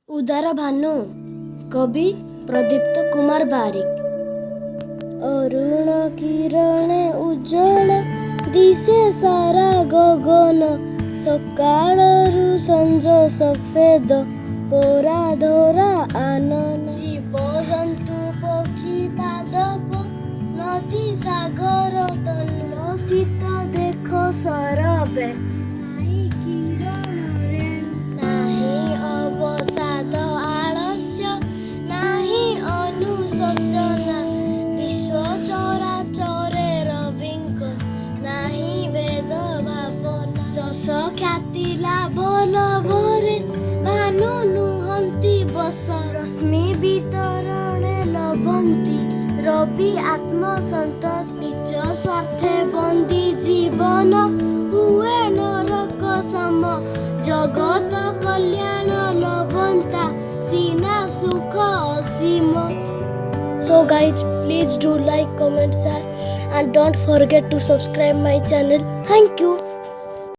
ଉଦାର ଭାନୁ, କବି ପ୍ରଦୀପ୍ତ କୁମାର ବାରିକ। ଅରୁଣ କିରଣେ ଉଜ୍ଜଳ ଦିଶେ ସାରା ଗଗନ, ସକାଳରୁ ସଞ୍ଜ ସଫେଦ ପରା ଧରା ଆନନ। ଜୀବଜନ୍ତୁ ପକ୍ଷୀ ପାଦପ ନଦୀ ସାଗର ତନୁ, ଶୀତ ଦେଖ ସରବେ କିରଣ ରେଣୁ। ନାହିଁ ଅବସାଦ ଆଳସ୍ୟ, ନାହିଁ ଅନୁଶୋଚନା, ବିଶ୍ୱ ଚରାଚରେ ରବିଙ୍କ ନାହିଁ ଭେଦ ଭାବନା। ଯଶ ଖ୍ୟାତି ଲାଭ ଲୋଭରେ ଭାନୁ ନୁହନ୍ତି ବଶ, ରଶ୍ମି ବିତରଣେ ଲଭନ୍ତି ରବି ଆତ୍ମସନ୍ତୋଷ। ନିଜ ସ୍ୱାର୍ଥେ ବନ୍ଦୀ ଜୀବନ ହୁଏ ନରକ ସମ, ଜଗତ କଲ୍ୟାଣ ଲଭନ୍ତା ସିନା ସୁଖ ଅସୀମ। So guys, please do like, comment, share and don't forget to subscribe my channel. Thank you.